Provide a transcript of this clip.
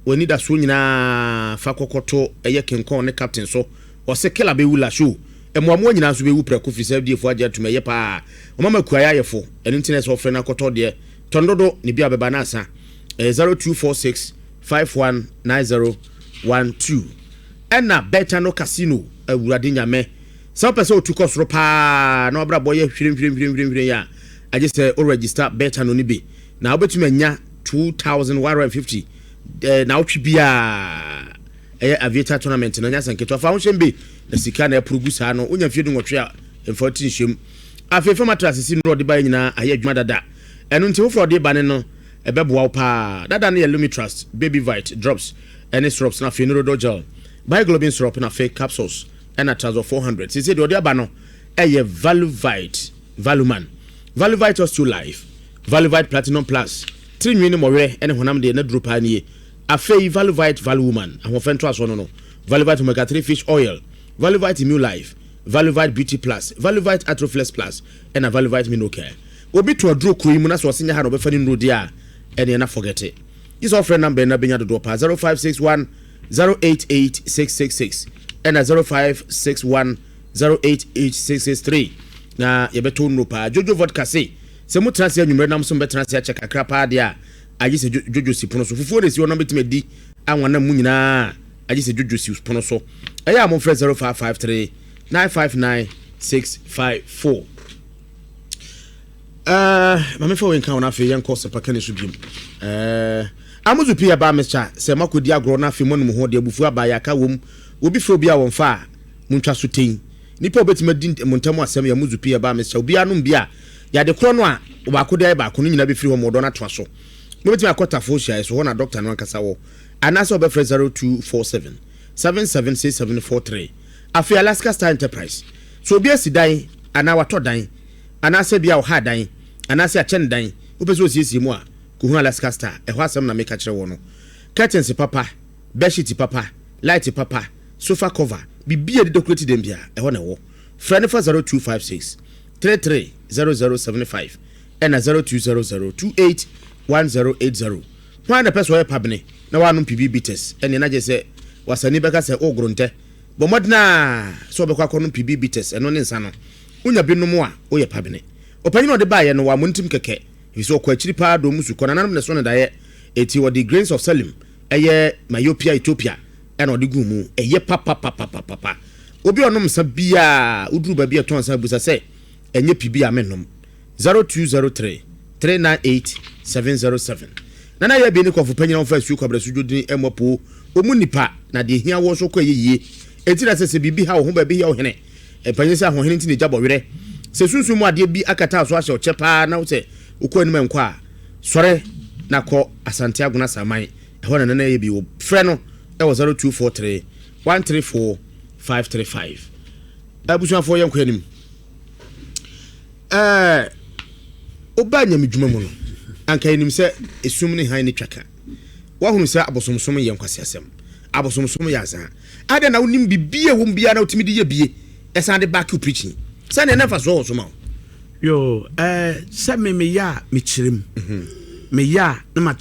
W'anidasoɔ nyinaa fa kɔkɔto ɛyɛ King Kong ne Captain so. Ɔse killer bɛwu la show. Mmoamoa nyinaa nso bɛwu prɛko firi sɛ FDA foɔ agye atum ɛyɛ paa. Ɔma ma kuayɛ ayɛ fo. Ɛno nti na ɛsɛ ɔfrɛ no akɔtɔ deɛ. Tɔn dodo ne bi a bɛba na asa. Ɛyɛ 0246 519012. Ɛna Betano Casino, Awurade Nyame. Sɛ wopɛ sɛ wotu kɔ soro paa na wabrabɔ yɛ hwiremhwiremhwiremhwirem a, agye sɛ wo register Betano no bi. Na wobɛtumi anya 2150 na wotwe biaa ɛyɛ Aviator tournament no, nyɛ asɛm ketewa. Fa ho hyɛm bi na sika na ɛporo gu saa no. Wonya mfeɛ 18 a, mfa wo ti nhyɛm. Afei fa mattress si nnuro ɔde baeɛ nyinaa ayɛ adwuma dada. Ɛno nti foforɔ ɔde ba ne no ɛbɛboa wo paa. Dada no yɛ Lumitrust, Baby Vite drops ɛne syrups, na afei Neurodol gel, Biglobin syrup, na afei capsules ɛna Trazol 400. Sisi deɛ ɔde aba no ɛyɛ Valuvite, Valuman, Valuvite Osteo Life, Valuvite Platinum Plus, tiri nwi ne mɔwerɛ ɛne honam deɛ na duro paa nie. Afei Valuvite Valuwoman, ahoɔfɛ ntoasoɔ no, Valuvite Omega 3 fish oil, Valuvite Immune Life, Valuvite Beauty Plus, Valuvite Atroflex Plus ɛna Valuvite Mino Care. Obi to aduro kuro yi mu na sɛ ɔse nyɛ ha na ɔbɛfa ne nnuro deɛ a, ɛneɛ na forget it. Yi sɛ ɔfrɛ number na bɛnya dodoɔ paa, 0561 088 666 ɛna 0561 088 663 na yɛbɛtɔ nnuro paa. Jojo Vodka se sɛ motena ase anwummerɛ nam so mbɛtena ase akyɛ kakra paa deɛ a, agye sɛ jojo si pono so. Fufuo na esi hɔ na bɛtumi adi anwana mu nyinaa, agye sɛ jojo si pono so. Ɛyɛ a momfrɛ 0553 959 654. Maame, fa wei nka wo no, afei yɛnkɔ sɛpaka ne so biom. Amuzu pii aba mixture sɛ moakɔdi agorɔ no, afei moanom ho de abufuo aba yɛaka wom. Obi frɛ obi a wɔmfa a montwa so tɛn nipa a wobɛtumi adi mo ntam asɛm yɛ Amuzu pii aba mixture. Obiara nom bi a yɛade korɔ no a baako de ayɛ baako no nyinaa bɛfiri hɔ ma ɔdɔ no atoa so. Mobɛtumi akɔ Tafo hyiaeɛ so hɔ na dɔkta no ankasa wɔ, anaasɛ wobɛfrɛ 0247 776743. Afei Alaska Star Enterprise so, obi asi dan anaa watɔ dan anaasɛ bia ɔha dan anaasɛ akyɛ ne dan, wopɛ sɛ osiesie mu a, kohunu Alaska Star. Ɛhɔ asɛm na meka kyerɛ wɔ no. Curtains papa, bedsheet papa, light papa, sofa cover, biribi a de decorate dan bia, ɛhɔ na ɛwɔ. Frɛ no fa 0256 330075 ɛna 0200 281080. Hwan na pɛ sɛ ɔyɛ pabene na wanom pibi bitters? Ɛne na gye sɛ wasani bɛka sɛ ɔgoro ntɛ. Bɔ mmɔden a sɛ ɔbɛkɔ akɔnom pibi bitters, ɛno ne nsa no. Wonya binom a woyɛ pabene. Ɔpanyin a ɔde baeɛ no wɔ amontim kɛkɛ ɛfiri sɛ ɔkɔ akyiri paa dɔm mu sukɔ nananom ne so ne daeɛ. Eti wɔde grains of selim, ɛyɛ myopia ethiopia, ɛna ɔde gu mu. Ɛyɛ papapapapapa. Obi a ɔnom nsa biaa, woduru baabi a ɛtɔn nsa, busa sɛ ɛnyɛ pibi a menom. 0203 398 707. Nana yɛ bi ne kɔfo panyin a wɔfa asuo kwabrɛ so dwodini ɛmmɔ po ɔmu nipa na deɛ hia wɔ so kɔ ɛyɛ yie. Enti na sɛ biribi ha wo ho baabi hia wo hene mpanyin sɛ ahohene nti ne gya bɔ werɛ sɛ sunsun mu adeɛ bi akata so ahyɛ ɔkyɛ paa na sɛ wokɔ anim ɛnkɔ a, sɔre na kɔ Asante Agona Saman. Ɛhɔ na nana yɛ bi wɔ. Frɛ no ɛwɔ 0243 134 535. Abusuafoɔ, yɛnkɔ anim. Wobaa nyame dwuma mu no, anka yɛnim sɛ esum ne han ne twa ka. Woahunu sɛ abosomsom yɛ nkwaseasɛm, abosomsom yɛ azaa. Adɛn na wonim biribi a ɛwɔ mu biara na wotumi de yɛ bie ɛsan de back preaching sɛneɛ na mfa soɔ wɔ so ma wo? Yo, sɛ me meyɛ a mekyerɛ mu, meyɛ a na makyerɛ.